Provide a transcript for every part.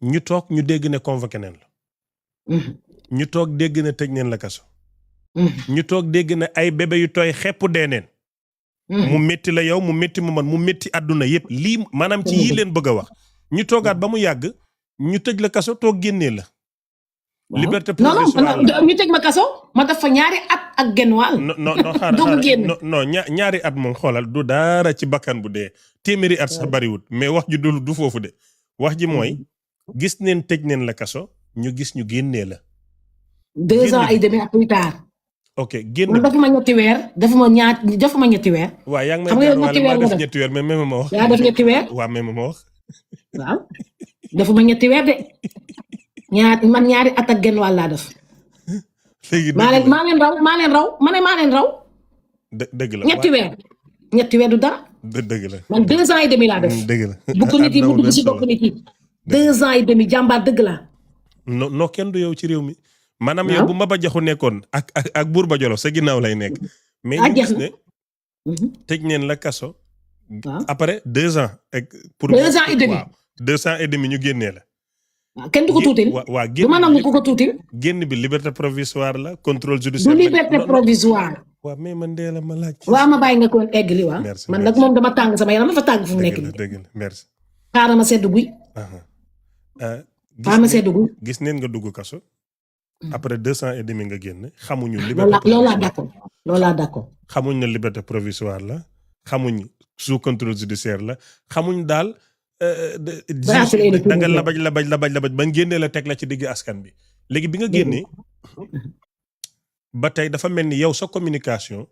ñu toog ñu dégg ne convoqué neen la. ñu toog dégg ne tëj neen la kaso. ñu toog dégg ne ay bébé yu tooy xepp dee neen. mu métti la yow mu métti mu man mu métti àdduna yépp lii maanaam ci yii leen bëgg a wax. ñu toogaat ba mu yàgg ñu tëj la kaso toog génnee la. liberté provisoire non ñu tëj ma kaso ma def fa ñaari at ak genn wàll. non xaaral non ñaari at moom xoolal du dara ci bakkan bu dee téeméeri at sax bariwut mais wax ji du foofu de wax ji mooy gis neen tëj neen la kaso ñu gis ñu génnee la. 2 ans et demi plus tard. ok génn man defuma ñetti weer defuma ñetti weer. waaw yaa ngi may gàllankoor maa def ñetti weer mais même ma wax. yaa def ñetti weer. waaw même ma wax. waaw defuma ñetti weer de. ñaari at ak genn wàll laa def. léegi maa leen raw. dëgg la ñetti weer du dara. dëgg la man 2 ans et demi laa def. dëgg la bu ko nit yi mu dugg si bopp nit yi. 2 ans et demi jàmbaar dëgg la. non kenn du yow ci réew mi. maanaam yow bu Maba Jaxu nekkoon ak Buur Ba Jolof sa ginnaaw lay nekk. mais ñu gis ne. tëj neen la kaso. après 2 ans. pour 2 ans et demi waaw 2 ans et demi ñu génnee la. kenn du ko tuutil. waaw du ma nangu ko tuutil. génn bi liberté provisoire la contrôle judiciaire. du liberté provisoire. waaw mais man dee la ma laaj. waaw ma bàyyi nga ko egg li waaw. man nag moom dama tàng sama yaram dafa tàng fu mu nekk nii. dëgg la merci. xaaral ma sedd guy. xaaral ma sedd guy. gis neen nga dugg kaso. après 2 ans et demi nga génn xamuñu. liberté loolu laa d'accord. xamuñ ne liberté provisoire la xamuñ sous contrôle judiciaire la xamuñ daal. da nga labaj bañ génnee la teg la ci digg askan bi léegi bi nga génnee ba tey dafa mel ni yow sa communication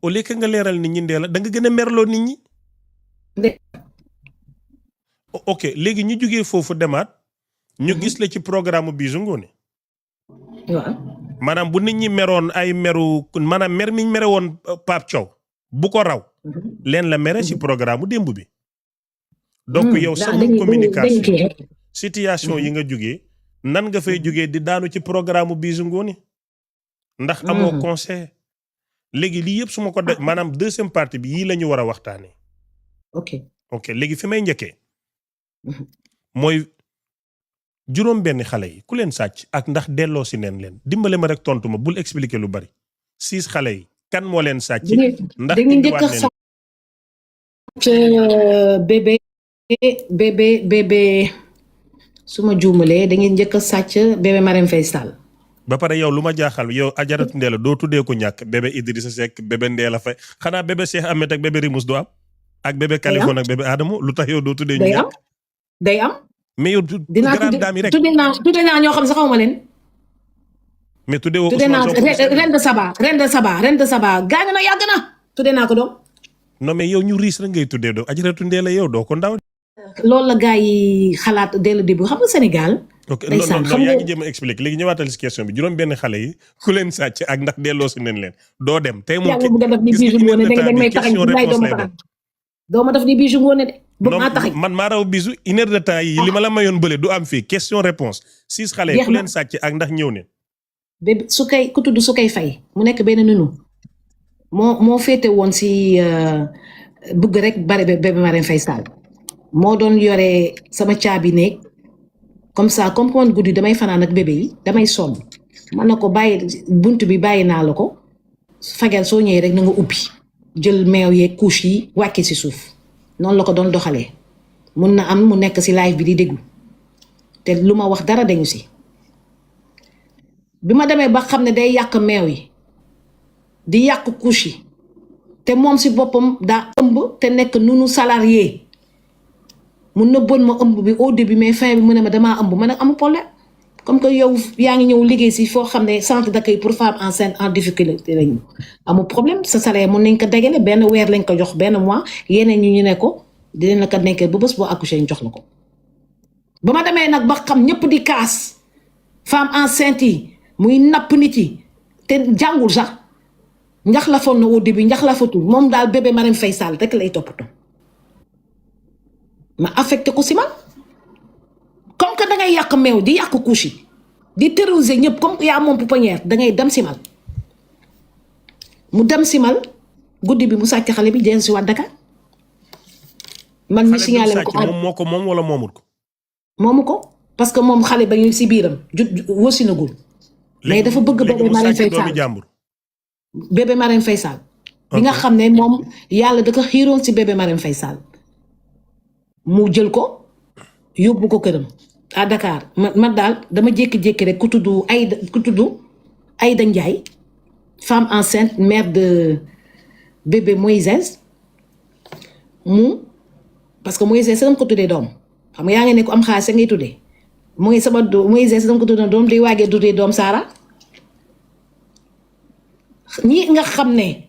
au lieu que nga leeral nit ñi ndee la da nga gën a merloo nit ñi. ok léegi ñu jugee foofu demaat ñu gis la ci programme Bijou Ngoné. waaw maanaam bu nit ñi meroon ay meru maanaam mer mi ñu mere woon Pape Thiaw bu ko raw leen la mere ci programme démb bi. donc yow sama communication situation yi nga jugee nan nga fay jugee di daanu ci programme Bijou Ngoné ndax amoo conseil léegi lii yëpp su ma ko def maanaam deuxième partie bi yii la ñu war a waxtaanee. ok léegi fi may njëkkee mooy juróom-benn xale yi ku leen sàcc ak ndax delloo si neen leen dimbale ma rek tontu ma bul expliquer lu bari 6 xale yi kan moo leen sàcc. ndax indiwaat leen bébé su ma juumalee da ngeen njëkk a sàcc bébé Marème Faye Sall. ba pare yow lu ma jaaxal yow Ajaratu Ndeela doo tuddee ko ñàkk bébé Idrissa Seck bébé Ndeela Faye xanaa bébé Cheikh Ahmed ak bébé Rimous du am. ak bébé Kaliphone ak bébé Adamo lu tax yow doo tuddee ñu ñàkk. day am. mais yow grande dame yi rek tuddee naa ñoo xam sax xaw ma leen. mais tuddee woo tuddee naa Reine de Saba gaañ na yàgg na tuddee naa ko doom. non mais yow ñu riis rek ngay tuddee doo Ajaratu Ndeela yow doo ko ndaw. loolu la gars yi xalaat dès le début xam nga Sénégal. ok non yaa ngi jéem a expliquer léegi ñëwaatal si question bi juróom benn xale yi ku leen sàcc ak ndax delloo si neen leen doo dem. tey moom yàlla bëgg a def ni Bijou Ngoné da may taxañ lay doo ma def ni Bijou Ngoné de. bëgg maa taxañ man maa raw Bijou 1 heure de temps yi li ma la mayoon bële du am fii question réponse 6 xale yi ku leen sàcc ak ndax ñëw neen. bébé ku tudd su koy fay mu nekk benn nunu moo féete woon si bëgg rek bari bébé Marème Faye Sall moo doon yore sama caabi néeg comme ça comme que man guddi damay fanaan ak bébé yi damay sonn man na ko bàyyi bunt bi bàyyi naa la ko fajar soo ñëwee rek na nga ubbi jël meew yeeg couche yi wàcce si suuf noonu la ko doon doxalee mun na am mu nekk si live bi di déglu te lu ma wax dara dañu si bi ma demee ba xam ne day yàq meew yi di yàq couche yi te moom si boppam daa ëmb te nekk nunu salarié mun na bon ma ëmb bi au début mais fin bi mu ne ma damaa ëmb ma ne amul problème comme que yow yaa ngi ñëw liggéey si foo xam ne centre d'accueil pour femmes enceintes en difficulté lañu amul problème sa salaire mun nañ ko dégale benn weer lañ ko jox benn mois yeneen ñu ne ko dinañ la ko nekkee ba bés boo accouché ñu jox la ko. ba ma demee nag ba xam ñëpp di kaas femme enceinte yi muy napp nit yi te jàngul sax njax la foon na au début njax la fatul moom daal bébé Marème Faye Sall rek lay toppatoo. ma affecté ko si man comme que da ngay yàq meew di yàq couche yi di terroriser ñëpp comme yaa moom pouponnière da ngay dem simal mu dem simal guddi bi mu sàcc xale bi dellu si waat Dakar man mi signalé ko moom moo ko moom wala moomut ko moomu ko parce que moom xale ba ñu si biiram wasinagul mais dafa bëgg bébé Marème Faye Sall bébé Marème Faye Sall bi nga xam ne moom yàlla da ko xiiroon si bébé Marème Faye Sall mu jël ko yóbbu ko këram à Dakar man daal dama jékki-jékki rek ku tudd Aïda Ndiaye femme enceinte mère de bébé Moïse parce que Moïse dama ko tuddee doom xam nga yaa ngi ne ko am xaalis ngay tuddee mooy sama Moïse dama ko tuddee doom di waagee tuddee doom Sara ñi nga xam ne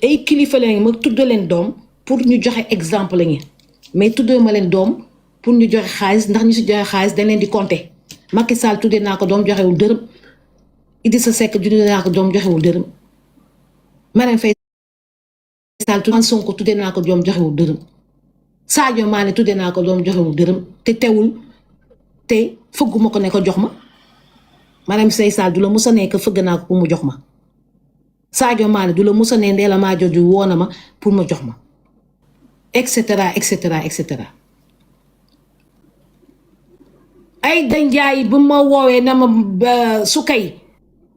ay kilifa lañu ma tudd leen doom pour ñu joxe exemple lañu mais tuddee ma leen doom pour ñu joxe xaalis ndax ñu si joxe xaalis dañ leen di compter Macky Sall tuddee naa ko doom joxewul dërëm Idrissa Seck tuddee naa ko doom joxewul dërëm Marème Faye Sall tuddee Sonko tuddee naa ko doom joxewul dërëm Sadio Mané tuddee naa ko doom joxewul dërëm te teewul te fëgguma ko ne ko jox ma Marème Faye Sall du la musa nekk fëgg naa ko pour mu jox ma Sadio Mané du la musa ne Ndella Madior Diouf woona ma pour ma jox ma et cetera et cetera et cetera Aïda Ndiaye bu ma woowee na ma Soukay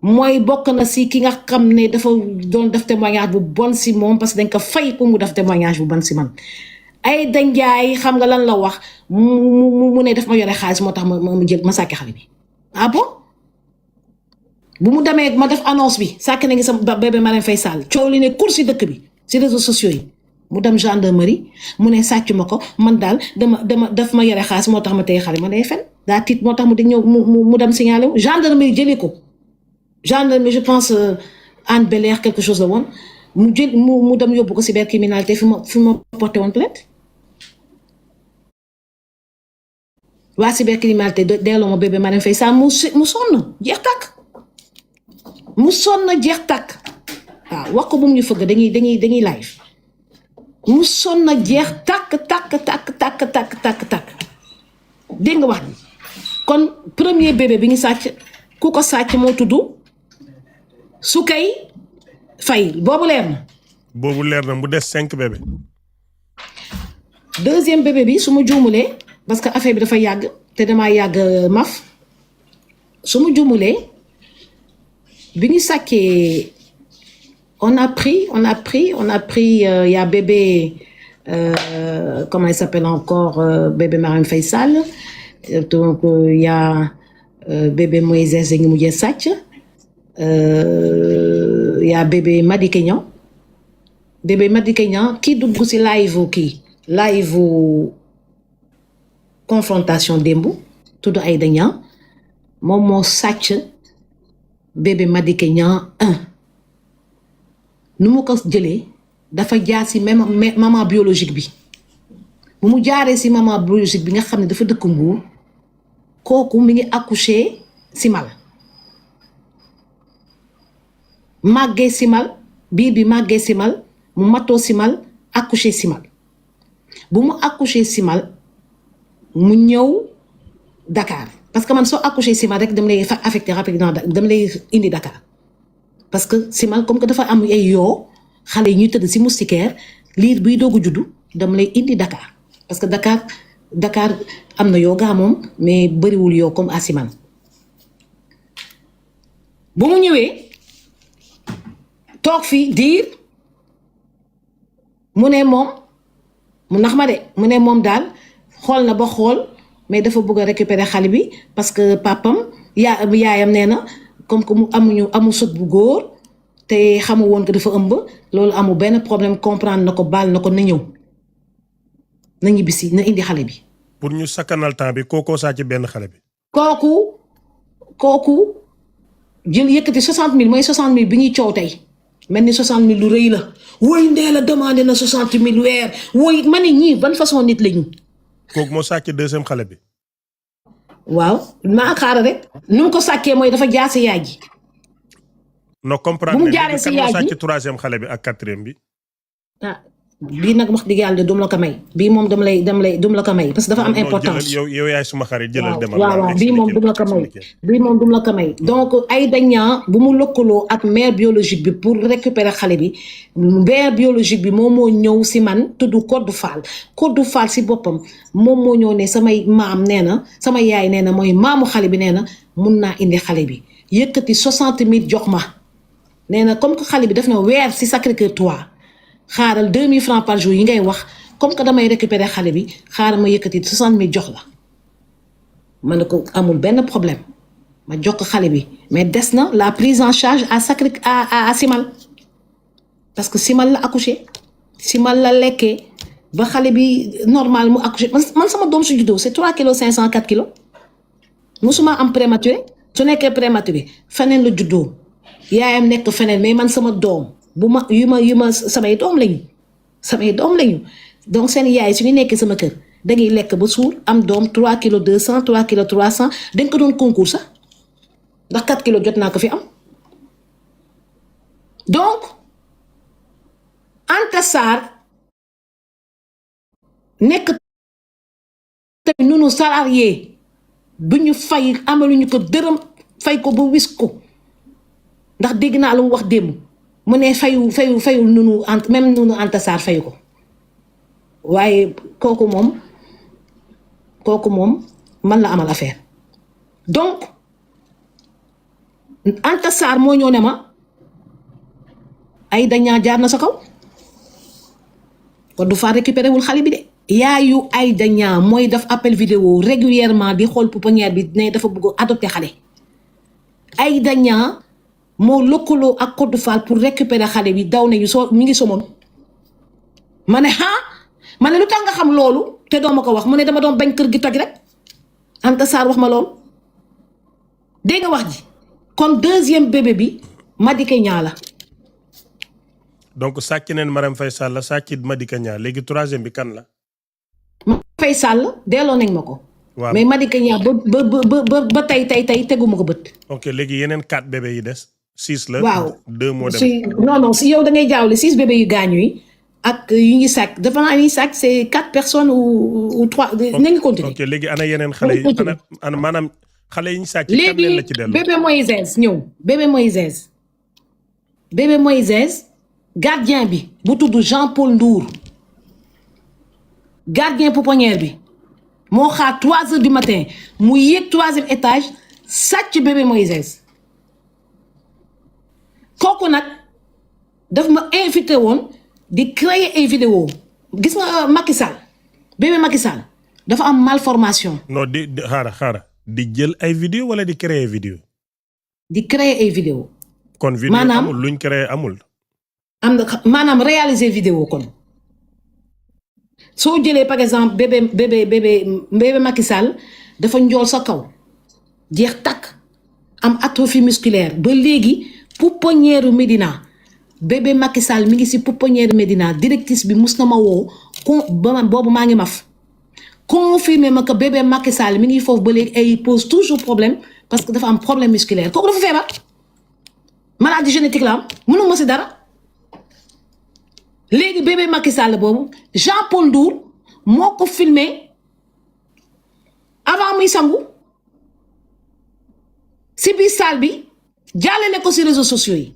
mooy bokk na si ki nga xam ne dafa doon def témoignage bu bon si moom parce que dañ ko fay pour mu def témoignage bu bon si man Aïda Ndiaye xam nga lan la wax mu ne daf ma yore xaalis moo tax ma jël ma sàkki xale bi ah bon bu mu demee ma def annonce bi sàkki na ngi sama bébé Marème Faye Sall coow li ne cour si dëkk bi si réseaux sociaux yi mu dem gendarmerie mu ne sàcc ma ko man daal daf ma yore xaalis moo tax ma tey xale ma day fen daa tiit moo tax mu di ñëw mu dem signalé wu gendarmerie jëlee ko gendarmerie je pense Anne Belair quelque chose la woon mu dem yóbbu ko cybercriminalité fi ma porté woon plainte waa cybercriminalité delloo ma bébé Marème Faye Sall mu sonn jeex tàkk mu sonn jeex tàkk waaw wax ko bu mu ñu fëgg dañuy live mu sonn jeex tàkk dégg nga wax ni kon premier bébé bi ñu sàcc ku ko sàcc moo tudd Soukay Faye boobu leer na mu des 5 bébé deuxième bébé bi su ma juumulee parce que affaire bi dafa yàgg te damaa yàgg maf su ma juumulee bi ñu sàccee on a pris y a bébé comment il s'appelle encore bébé Marème Faye Sall donc y a bébé Moïse ngi mujjee sàcc y a bébé Madické Niang kii dugg si live confrontation démb tudd Aïda Niang moom moo sàcc bébé Madické Niang 1 nu mu ko jëlee dafa jaar si même maman biologique bi bu mu jaaree si maman biologique bi nga xam ne dafa dëkk Mbuur kooku mi ngi accouché Simal màggee Simal biir bi màggee Simal mu matoo Simal accouché Simal bu mu accouché Simal mu ñëw Dakar parce que man soo accouché Simal rek dama lay fa affecté rapidement dama lay indi Dakar parce que Simal comme que dafa am ay yoo xale yi ñuy tëdd si moustiquaire liir buy doogu juddu dama lay indi Dakar parce que Dakar am na yoo gaa moom mais bëriwul yoo comme à Simal bu mu ñëwee toog fii diir mu ne moom mu nax ma de mu ne moom daal xool na ba xool mais dafa bëgg a récupérer xale bi parce que papam yaayam nee na comme que amu sët bu góor te xamu woon que dafa ëmb loolu amul benn problème comprendre na ko baal na ko na ñëw na ñibbisi na indi xale bi. pour ñu sakkanal temps bi kookoo sàcc benn xale bi. kooku jël yëkkati 60 000 mooy 60 000 bi ñuy coow tey mel ni 60 000 lu rëy la woy Ndella demandé na 60 000 weer woy ma ne ñii ban façon nit lañu. kooku moo sàcc deuxième xale bi. waaw maa xaaral rek nu mu ko sàccee mooy dafa jaar si yaay ji. non comprendre bu mu jaaree si yaay ji moo sàcc troisième xale bi ak quatrième bi. ah bii nag wax dëgg yàlla dum la ko may bii moom dum la ko may parce que dafa am importance. yow yaay suma xarit jëlal demal. waaw bii moom dum la ko may bii moom dum la ko may donc Aïda Niang bu mu lëkkaloo ak mère biologique bi pour récupérer xale bi mère biologique bi moom moo ñëw si man tudd Kodou Fall si boppam moom moo ñëw ne samay maam nee na sama yaay nee na mooy maamu xale bi nee na mun naa indi xale bi yëkkati 60 000 jox ma nee na comme que xale bi def na weer si Sacré-Cœur 3 xaaral 2000 francs par jour yi ngay wax comme que damay récupérer xale bi xaaral ma yëkkati 60 000 jox la ma ne ko amul benn problème ma jox ko xale bi mais des na la prise en charge à Simal parce que Simal la accouché Simal la lekkee ba xale bi normal mu accouché man sama doom su juddoo c'est 3 kilos 500 4 kilos musuma am prématuré su nekkee prématuré feneen la juddoo yaayam nekk feneen mais man sama doom bu ma yu ma samay doom lañu donc seen yaay su ñu nekkee sama kër dañuy lekk ba suur am doom 3 kilos 200 3 kilos 300 dañ ko doon concours sax ndax 4 kilos jot naa ko fi am donc Anta Sarr nekk tamit nunu salarié bu ñu fay amaluñu ko dërëm fay ko ba wis ko ndax dégg naa lu mu wax démb mu ne fayul nunu même nunu Anta Sarr fayu ko waaye kooku moom man la amal affaire donc Anta Sarr moo ñëw ne ma Aïda Niang jaar na sa kaw Kodou Fall récupéré wul xale bi de yaayu Aïda Niang mooy def appel vidéo régulièrement di xool pouponnière bi ne dafa bëgg adopté xale Aïda Niang moo lëkkaloo ak Kodou Fall pour récupérer xale bi daw nañu mi ngi somoon ma ne ma ne lu tax nga xam loolu te doo ma ko wax mu ne dama doon bañ kër gi toj rek Anta Sarr wax ma loolu dégg nga wax ji kon deuxième bébé bi Madické Niang la. donc sàcc neen Marème Faye Sall la sàcc Madické Niang léegi troisième bi kan la. Faye Sall delloo nañ ma ko. waaw mais Madické Niang ba tey teguma ko bët. ok léegi yeneen 4 bébé yi des. 6 la waaw 2 moo dem. non si yow da ngay jaawle 6 bébé yu gaañu yi ak yu ngi sàcc dafa naa ni sàcc c'est 4 personnes ou 3. nañu continuer ok léegi ana yeneen xale yi ana maanaam xale yi ñu sàcc. kan leen la ci dellu léegi bébé Moïse ñëw bébé Moïse gardien bi bu tudd Jean-Paul Ndour gardien pouponnière bi moo xaar 3 heures du matin mu yéeg 3e étage sàcc bébé Moïse kooku nag daf ma invité woon di créer ay vidéo gis nga Macky Sall bébé Macky Sall dafa am malformation. non di xaara di jël ay vidéo wala di créer vidéo. di créer ay vidéo. kon vidéo amul luñ créer amul. am na maanaam réaliser vidéo kon soo jëlee par exemple bébé Macky Sall dafa njool sa kaw jeex takk am atrophie musculaire ba léegi pouponnière Médina bébé Macky Sall mi ngi si pouponnière Médina directrice bi mus na ma woo boobu maa ngi maf confirmé ma que bébé Macky Sall mi ngi foofu ba léegi ay pose toujours problème parce que dafa am problème musculaire kooku dafa feebar maladie génétique la am mënu ma si dara. léegi bébé Macky Sall boobu Jean-Paul Ndour moo ko filmé avant muy sangu si biir salle bi jàllale ko si réseaux sociaux yi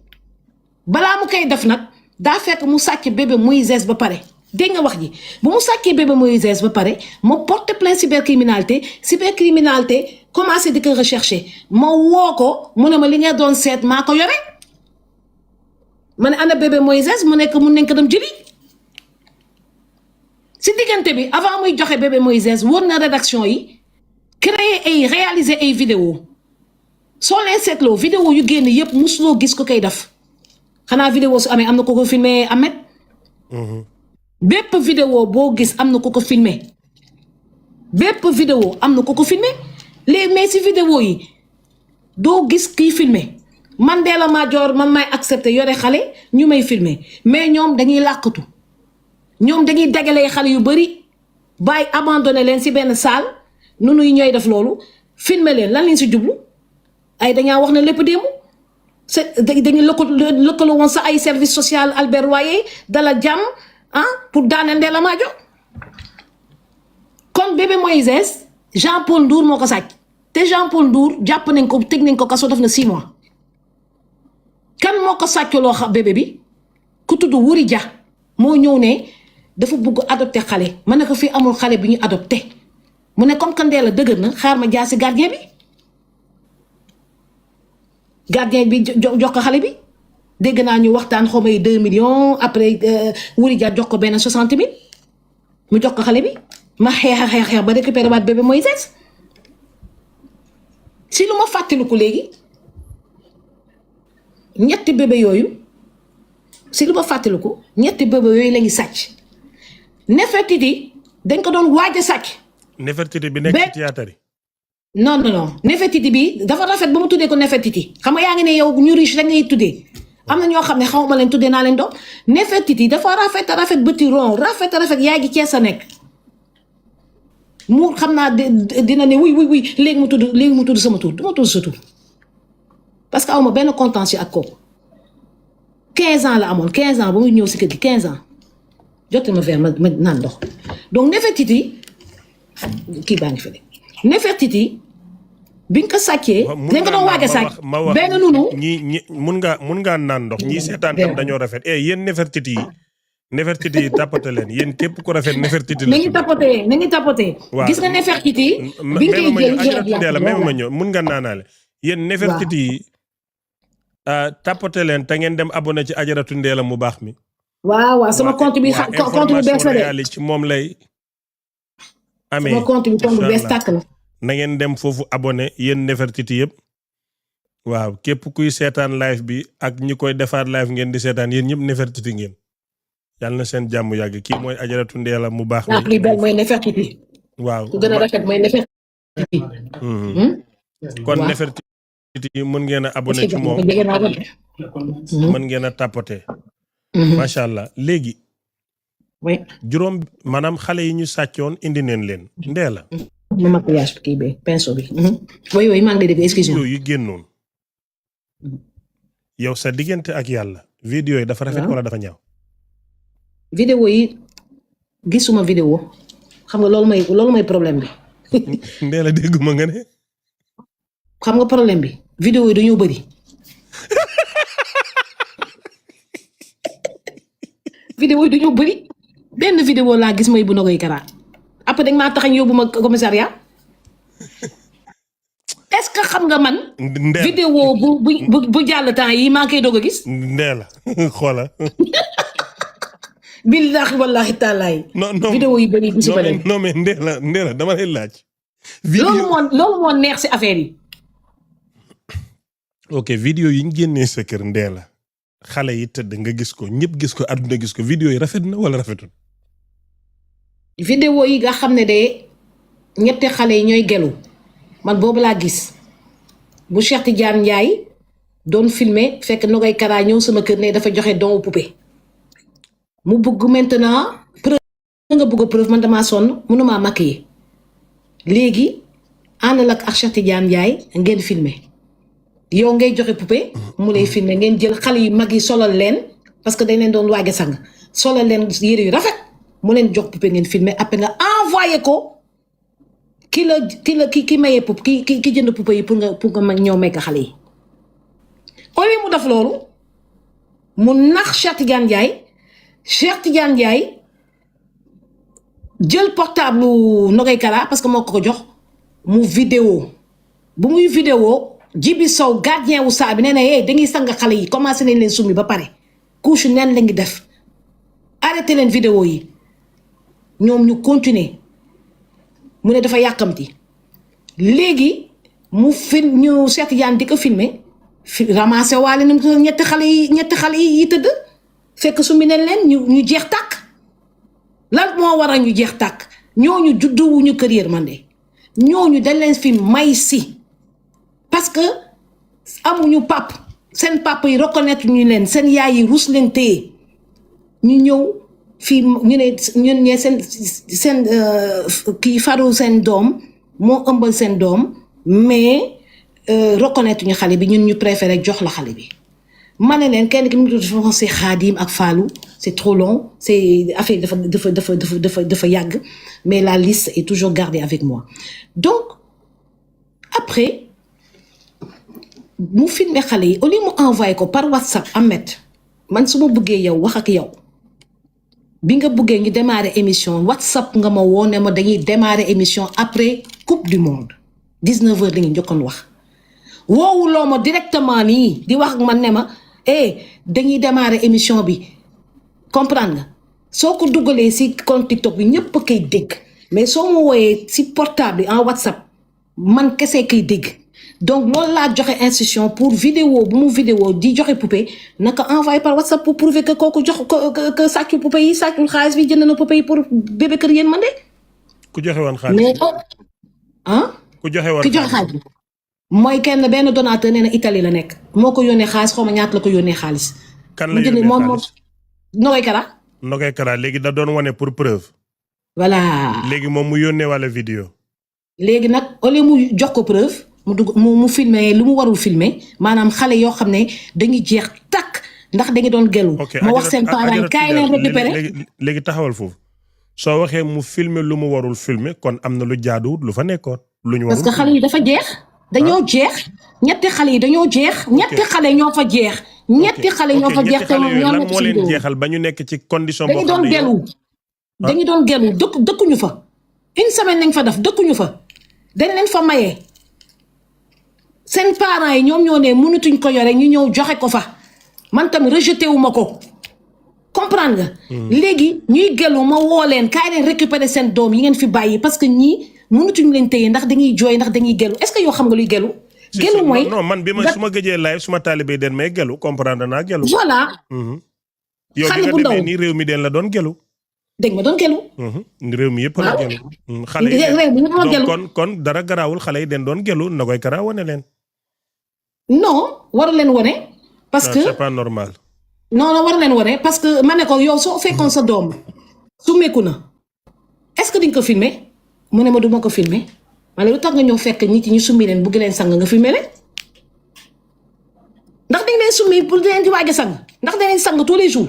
balaa mu koy def nag daa fekk mu sàcc bébé Moïse ba pare dégg nga wax ji bu mu sàccee bébé Moïse ba pare ma porte plainte cybercriminalité commencé di ko rechercher ma woo ko mu ne ma li nga doon seet maa ko yore. ma ne ana bébé Moïse mu nekk mun nañ ko dem jëli si diggante bi avant muy joxe bébé Moïse wër na rédaction yi créer ay réaliser ay vidéo soo leen seetloo vidéo yu génn yëpp musuloo gis ko koy def xanaa vidéo su amee am na ko ko filmé Ahmed. bépp vidéo boo gis am na ko ko filmé bépp vidéo am na ko ko filmé léegi mais si vidéo yi doo gis kiy filmé. man Ndella Madior man may accepté yore xale ñu may filmer mais ñoom dañuy làqatu ñoom dañuy dagalee xale yu bari bàyyi abandonné leen si benn salle nunuy ñooy def loolu filmer leen lan leen si jublu ay dañaa wax ne lépp démb dañuy lëkkaloo woon sa ay service social Albert Royer dala jàmm pour daaneel Ndella Madior kon bébé Moïse Jean-Paul Ndour moo ko sàcc te Jean-Paul Ndour jàpp nañ ko tëj nañ ko kaso def na 6 mois kan moo ko sàcculoo xam bébé bi ku tudd Wuri Dia moo ñëw ne dafa bugg adopté xale ma ne ko fii amul xale bi ñu adopté mu ne comme que Ndella dëgër na xaar ma jaar si gardien bi jox ko xale bi dégg naa ñu waxtaan xaw ma 2 millions après Wuri Dia jox ko benn 60 000 mu jox ko xale bi ma xeex ba récupéré waat bébé Moïse si lu ma fàttaliku léegi ñetti bébé yooyu la ngi sàcc Nefertiti dañ ko doon waaj a sàcc. Nefertiti bi nekk ci théâtre yi. non Nefertiti bi dafa rafet ba mu tuddee ko Nefertiti xam nga yaa ngi ne yow ñu riche rek ngay tuddee am na ñoo xam ne xaw ma leen tuddee naa leen doom Nefertiti dafa rafet bëti rond rafet yaa ngi Cees a nekk mu xam naa dina ne wuy léegi mu tudd sama tur du ma tudd sa tur parce que aw ma benn contentieux ak kooku 15 ans la amoon 15 ans ba muy ñëw si kër gi 15 ans jotte ma verre ma naan ndox donc Nefertiti kii baa ngi fi de Nefertiti bi nga ko sàccee. dañ ko doon waaj a sàcc benn nunu. ñi mun ngaa naan ndox ñii seetaan tam dañoo rafet yéen Nefertiti yi tapote leen yéen képp ku rafet Nefertiti la. nañu tapote. waaw gis nga Nefertiti. bi nga koy jël ma ñëw mun nga naanaale. yéen Nefertiti yi tapote leen te ngeen dem abonné ci Ajaratu Ndella mu baax mi. waaw sama compte bi compte bi bees la de. ci moom lay. amee sama compte bi bees tàkk la. na ngeen dem foofu abonné yéen Nefertiti yëpp. waaw képp kuy seetaan live bi ak ñi koy defaat live ngeen di seetaan yéen ñëpp Nefertiti ngeen. yàlla na seen jàmm yàgg kii mooy Ajaratu Ndella mu baax. la plus belle mooy Nefertiti. waaw ku gën a rafet mooy Nefertiti. kon Nefertiti mën ngeen a abonné ci moom mën ngeen a tapoter. macha allah léegi. juróom maanaam xale yi ñu sàccoon indi neen leen Ndella. ma maquillage kii bi pinceau bi. oui maa ngi lay dégg excuse moi. yu génnoon. yow sa diggante ak yàlla. vidéo yi dafa rafet wala dafa ñaaw. vidéo yi gisuma vidéo xam nga loolu mooy problème bi. Ndella dégguma nga ne. xam nga problème bi vidéo yi dañoo bëri. vidéo yi dañoo bëri benn vidéo laa gis may bu Nogoy Kara après dañ maa taxañ yóbbu ma commissariat est-ce que xam nga man. vidéo bu jàll temps yi maa koy doog a gis. Ndella xoola. billahi wallahi taalaay. non vidéo yi bëri gisu ba leen. non mais Ndella dama lay laaj. loolu moo neex si affaire yi. ok vidéo yi ñu génnee sa kër Ndella xale yi tëdd nga gis ko ñëpp gis ko àdduna gis ko vidéo yi rafet na wala rafetul. vidéo yi nga xam ne de ñetti xale yi ñooy gelu man boobu laa gis bu Cheikh Tidiane Ndiaye doon filmer fekk Nogoy Kara ñëw sama kër ne dafa joxe don poupée mu bëgg maintenant preuve nga bëgg preuve man damaa sonn mënumaa maquiller léegi ànd la ak Cheikh Tidiane Ndiaye ngeen filmer yow ngay joxe poupée mu lay filmer ngeen jël xale yu mag yi solal leen parce que dañ leen doon waaj a sang solal leen yére yu rafet mu leen jox poupée ngeen filmer après nga envoyé ko ki mayee poupée ki jënd poupée yi pour nga ñëw may ko xale yi. au lieu mu def loolu mu nax Cheikh Tidiane Ndiaye jël portable Nogoy Kara parce que moo ko jox mu vidéo bu muy vidéo Jibi Sow gardien wu saa bi nee na dañuy sang xale yi commencé nañ leen summi ba pare couche neen la ngi def arrêté leen vidéo yi ñoom ñu continuer mu ne dafa yàkkamti léegi mu film ñu Cheikh Tidiane di ko filmer ramassé waale na ñetti xale yi tëdd fekk summi nañ leen ñu jeex tàkk lan moo war a ñu jeex tàkk ñooñu judduwuñu kër yërmande ñooñu dañ leen fi may si parce que amuñu pap seen papa yi reconnaître ñu leen seen yaay yi rus leen téye ñu ñëw fii ñu ne seen kii faru seen doom moo ëmbal seen doom mais reconnaître ñu xale bi ñun ñu préféré jox la xale bi ma ne leen kenn ki mu ngi tudd si Xaadim ak Fallou c'est trop long c'est affaire dafa yàgg mais la liste est toujours gardée avec moi donc après mu filmé xale yi au lieu mu envoyé ko par WhatsApp Ahmed man su ma bëggee yow wax ak yow bi nga bëggee ñu démarrer émission WhatsApp nga ma woo ne ma dañuy démarrer émission après coupe du monde 19h la ñu njëkkoon wax woowuloo ma directement nii di wax ak man ne ma dañuy démarrer émission bi comprendre nga soo ko dugalee si compte TikTok bi ñëpp a koy dégg mais soo ma wooyee si portable en WhatsApp man kese koy dégg donc loolu laa joxe instruction pour vidéo bu mu vidéo di joxe poupée naka envoyé par WhatsApp pour prouver que kooku jox que sàccu poupée yi sàccul xaalis bi jënd na poupée yi pour bébé kër yéen man de. ku joxe woon xaalis mais ku joxe woon ki joxe xaalis mooy kenn benn donateur nee na Italie la nekk moo ko yónnee xaalis xaw ma ñaata la ko yónnee xaalis. kan la yónnee xaalis Nogay Kara. Nogay Kara léegi da doon wane pour preuve. voilà léegi moom mu yónnee wala vidéo. léegi nag au lieu mu jox ko preuve mu dugg mu filmer lu mu warul filmer maanaam xale yoo xam ne dañuy jeex takk ndax dañu doon gelu. ma wax seen parents kaay leen récupérer. léegi taxawal foofu soo waxee mu filmer lu mu warul filmer kon am na lu jaaduwut lu fa nekkoon. lu ñu warul parce que xale yi dafa jeex. dañoo jeex ñetti xale yi dañoo jeex. ñetti xale ñoo fa jeex. ñetti xale ñoo fa jeex te ñoo nekk moo leen jeexal ba ñu nekk ci condition boo xam ne dañu doon gelu dëkkuñu fa une semaine nañ fa def dëkkuñu fa dañ leen fa maye seen parents yi ñoom ñoo ne mënatuñ ko yore ñu ñëw joxe ko fa man tamit rejeté wu ma ko comprendre nga. léegi ñuy gelu ma woo leen kaay leen récupérer seen doom yi ngeen fi bàyyi parce que ñii mënatuñ leen téye ndax dañuy jooy ndax dañuy gelu est-ce que yow xam nga luy gelu. gelu mooy non man bi ma su ma gëjee live suma taalibe den may gelu comprendre naa gelu. voilà. yow bi nga demee nii réew mi den la doon gelu. dégg ma doon gelu. réew mi yëpp la gelu. xale yi kon dara garaawul xale yi den doon gelu na koy kara wane leen. non waru leen wane. parce que c'est pas normal. non waru leen wane parce que ma ne ko yow soo fekkoon sa doom su meeku na est-ce que di nga ko filmer mu ne ma du ma ko filmer ma ne lu tax nga ñëw fekk nit ñi ñu summi leen bugg leen sang nga filmer leen ndax dañ leen summi pour leen di waaj a sang ndax dañ leen sang tous les jours.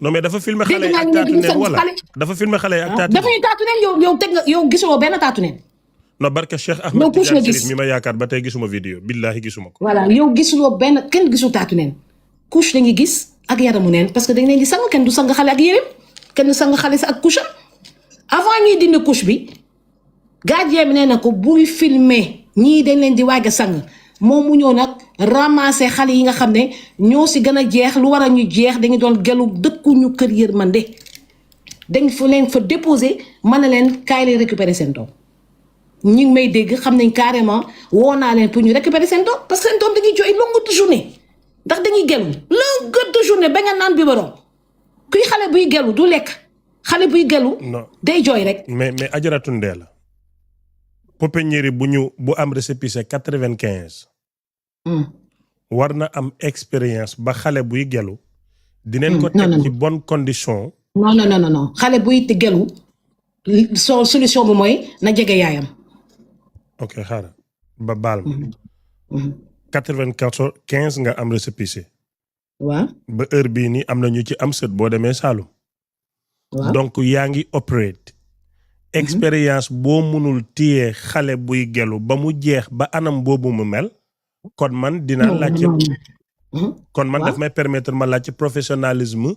non mais dafa filmer xale yi ak taatu neen wala dafa filmer xale yi ak taatu neen. dafa ñu taatu neen yow teg nga yow gisoo benn taatu neen. non barke Cheikh Ahmed Tidiane Chérif mi ma yaakaar ba tey gisuma vidéo billahi gisuma ko. voilà yow gisuloo benn kenn gisul taatu neen couche dañuy gis ak yaramu neen parce que dañ leen di sang kenn du sang xale ak yéreem kenn du sang xale sa ak couche avant ñuy dindi couche bi gardien bi nee na ko buy filmer ñii dañ leen di waaj a sang moom mu ñëw nag ramasser xale yi nga xam ne ñoo si gën a jeex lu war a ñu jeex dañu doon gelu dëkkuñu kër yërmande dañ fa leen fa déposer mën na leen kaay leen récupérer seen doom ñi ngi may dégg xam nañ carrément woo naa leen pour ñu récupérer seen doom parce que seen doom dañuy jooy longueur de journée ndax dañuy gelu longueur de journée ba nga naan biberon kuy xale buy gelu du lekk xale buy gelu day jooy rek. mais Ajaratu Ndella pouponnière bu am récépissé 95. war na am expérience ba xale buy gelu dinañ ko teg ci bonne condition. non xale buy gelu solution bi mooy na jege yaayam. ok xaaral ba baal ma. 95 nga am récépissé. waaw ba heure bii nii am na ñu ci am sët boo demee Saalum. waaw donc yaa ngi operate. expérience boo mënul téye xale buy gelu ba mu jeex ba anam boobu mu mel. kon man dinaa laajte. kon man daf may permettre ma laajte professionnalisme.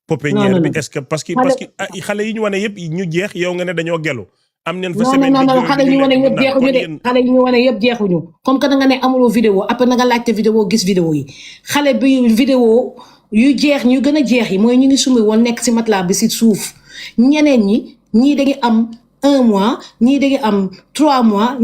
pouponnière bi est-ce que parce que xale yi ñu wane yëpp ñu jeex yow nga ne dañoo gelu. am neen fa semaine non xale yi ñu wane yëpp jeexuñu de xale yi ñu wane yëpp jeexuñu comme que da nga ne amuloo vidéo après na nga laajte vidéo gis vidéo yi xale bi vidéo yu jeex ñu gën a jeex yi mooy ñu ngi summi woon nekk ci matelas bi ci suuf ñeneen ñi ñii dañuy am 1 mois ñii dañuy am 3 mois.